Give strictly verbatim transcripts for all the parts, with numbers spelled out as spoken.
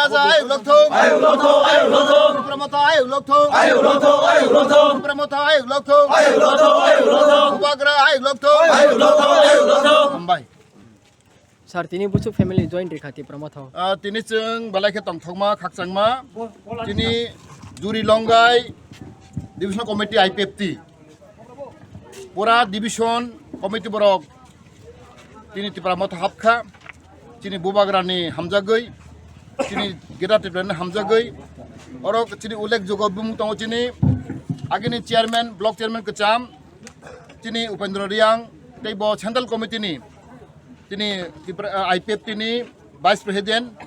Raja ayuk lokthung. Ayuk lokthung, ayuk lokthung. Tipra Motha ayuk lokthung. Ayuk lokthung, ayuk lokthung. Tipra Motha ayuk lokthung. Ayuk lokthung, ayuk lokthung. Bubagra ayuk lokthung. Ayuk lokthung, ayuk lokthung. Hambai. Sir, tini buchuk family join rikha Tipra Motha o. Ah, tini chwng belai khe tongthokma, khakchangma. Tini Juri Longai Division Committee I P F T. Pura division committee borok tini Tipra Motha hapkha, chini bubagrani hamjagwi, chini Greater Tipraland hamjagwi, oro chini ullekh jogo bumung tongo chini agini chairman, block chairman kwcham, chini Upendra Riang, tei bo central committee ni, tini Tipra, I P F T ni vice president,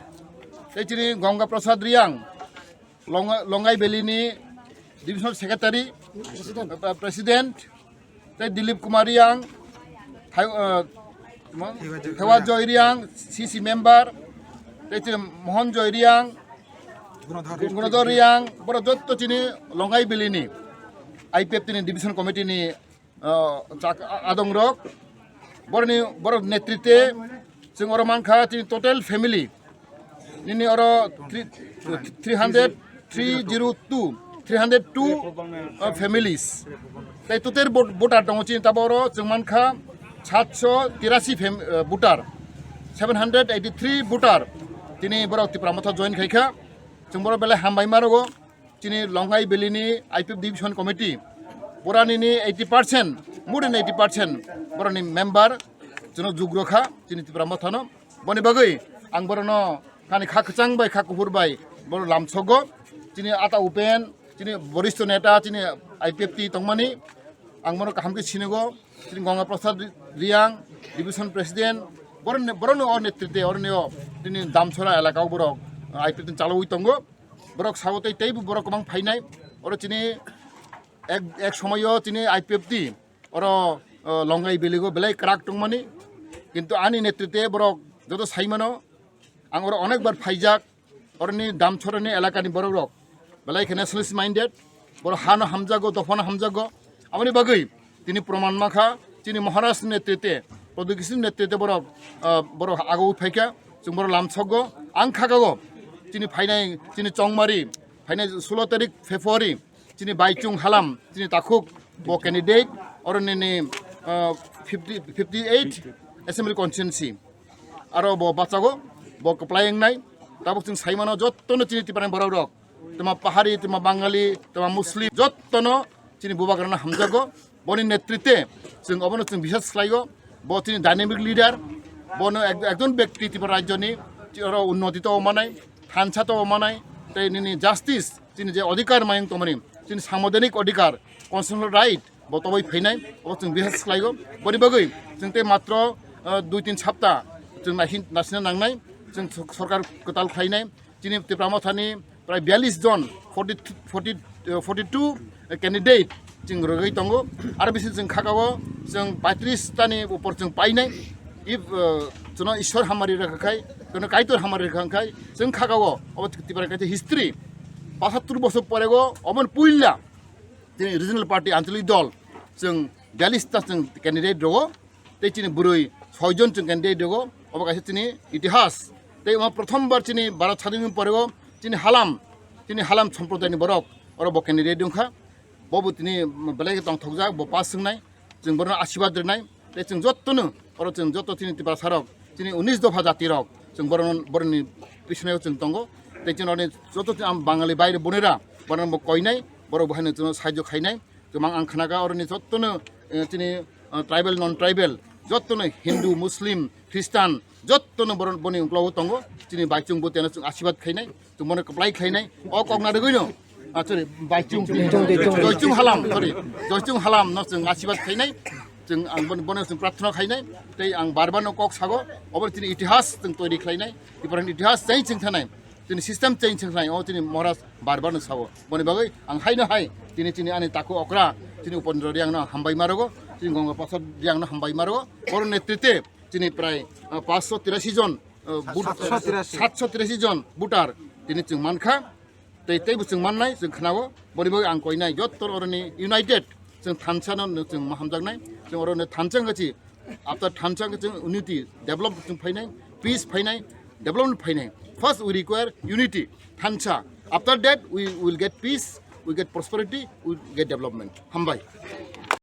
tei chini Ganga Prasad Riang, Longa-, Longai Valley ni divisional secretary, president, uh, president, tei Dilip Kumar Riang, Thai-, uh, Thewa Joy Riang, C C member, tei chini Mohan Joy Riang, Gunodhar Riang, borok jotto chini Longai Valley ni I P F T ni division committee ni ah, chak-, a-, adongrok, boroni, borok netrite, chwng oro mankha, chini total family, nini oro three, three hundred, three zero two, three hundred two, ah, families. Tei total vot-, voter tongo chini tabo oro, chwng mankha, satsho tirasi fam-, ah, voter, seven hundred eighty three voter, tini borok Tipra Motha join khaikha, chwng borok belai hambai ma rwgo. Chini Longai Valley ni I P F Division Committee, borani ni eighty percent, more than eighty percent boroni member chwngno jugro kha, chini Tipra Mothano. Boni bagwi ang borono kani kha kwchang bai, kha kuphur bai boro lamsogo. Chini Ata Upen, chini boristo neta, chini I P F T tongmani, ang bono kaham khe sinigo. Chini Ganga Prasad Riang, Division President, boroni, boroni o netrite, oroni o chini Damsora elaka o borok I P F T chalaui tongo. Borok sao tei, teibo borok kwbang phainai. Oro chini ek, ek somoyo chini I P F T oro, o, Longai Valley o belai kwrak tongmani. Kintu ani netrite borok joto saimano, ang oro onekbar phaijak. Oroni Damchorani elakani borok rok belai khe nationalist minded. Borok hano hamjago, dophano hamjago. Aboni bagwi tini proman mankha, chini Maharaj netrite, Pradyot Kishore netrite borok, ah, borok agoi phaikha, chwng borok lamsogo. Ang khakago, chini phainai, chini chongmari, phainai sulo tarik February, chini Baichung Halam, chini takhuk, bo candidate, oro nini, ah, fifty, fifty eight assembly constituency. Aro bo bachago, bo kwplai wngnai. Tabuk chwng saimano jottono chini Tiprani borok rok, twma Pahari, twma Bangali, twma Muslim, jottono chini bubagrano hamjago. Boni netrite chwng obono chwng biswas khlaigo. Bo chini dynamic leader, bono ek-, ekjon bekti Tripura rajyoni oro unnoti to manai, thansa to manai, tei nini justice, chini je odhikar mayung tongmani, chini sanbidhanik odhikar, constitutional right, bo toboi phainai, obo chwng biswas khlaigo. Boni bagwi chwng tei matro, ah, dui tin sapta chwng naisin-, naisina nangnai, chwng sor-, sorkar kwtal khlainai. Chini Tipra Mothani prai biyalish jon, forty, forty, ah, forty two candidate chwng rwgwi tongo. Aro bisi chwng khakao chwng paitris tani upor chwng painai. If, ah, chwngno Ishwar hamari rwkha khai, chwngno Kaitor hamari rwkha khai, chwng khakao obo Tipra kaisa history. Pasattur bosor porego obo puila chini regional party, anchalik dol, chwng biyalish ta chwng candidate rogo, tei chini bwrwi soi jon chwng candidate rogo, obo kaisa chini itihas. Tei omo prothom bar chini Bharat sadhini porego chini halam, chini halam somprodayni borok oro bo candidate wngkha. Bo bo tini belai khe tongthokjak, bo pass wngnai, chwng bono asirwad rwnai. Tei chwng jottono, oro chwng jotto chini Tiprasa rok, chini unis dopha jati rok, chwng boron-, boroni pisoneo chwng tongo. Tei chini oroni jotto chini ang Bangali baire bonera, borok bo koinai, borok bo haino chwngno sahajyo khainai. Chwng ang, ang khnakha oroni jottono, eh, chini, eh, tribal, non tribal, jottono Hindu, Muslim, Christian, jottono boron-, boni uklogo tongo. Chini baichung bo teno chwng asirwad khainai. Chwng bono kwplai khlainai, o kok narwgwino, ah, sorry, baichung, joichung halam, sorry, joichung halam no chwng asirwad khlainai, chwng ang bon-, bono chwng prarthana khlainai, tei ang bar bar no kok sago, obo chini itihas chwng toiri khlainai, Tiprani itihas chai chwng thanai, chini system chai chwng thanai, o chini Maharaj bar bar no sao. Boni bagwi ang haino hai, chini, chini ani takhuk okra, chini Upendra Riang no hambai ma rwgo, chini Ganga Prasad Riang no hambai ma rwgo, oro netrite, chini prai, ah, paanch sho tirashi jon, ah, but-, satsho tirashi. Satsho tirashi jon voter tini chwng mankha, tei teibo chwng mannai, chwng khnao, boni bagwi ang koinai, jotto oroni united, chwng thansa no chwng ma hamjaknai, chwng oroni thansa wngkha chi, after thansa wngkha chwng unity, develop chwng phainai, peace phainai, development phainai. First, we require unity, thansa. After that, we will get peace, we get prosperity, we get development. Hambai.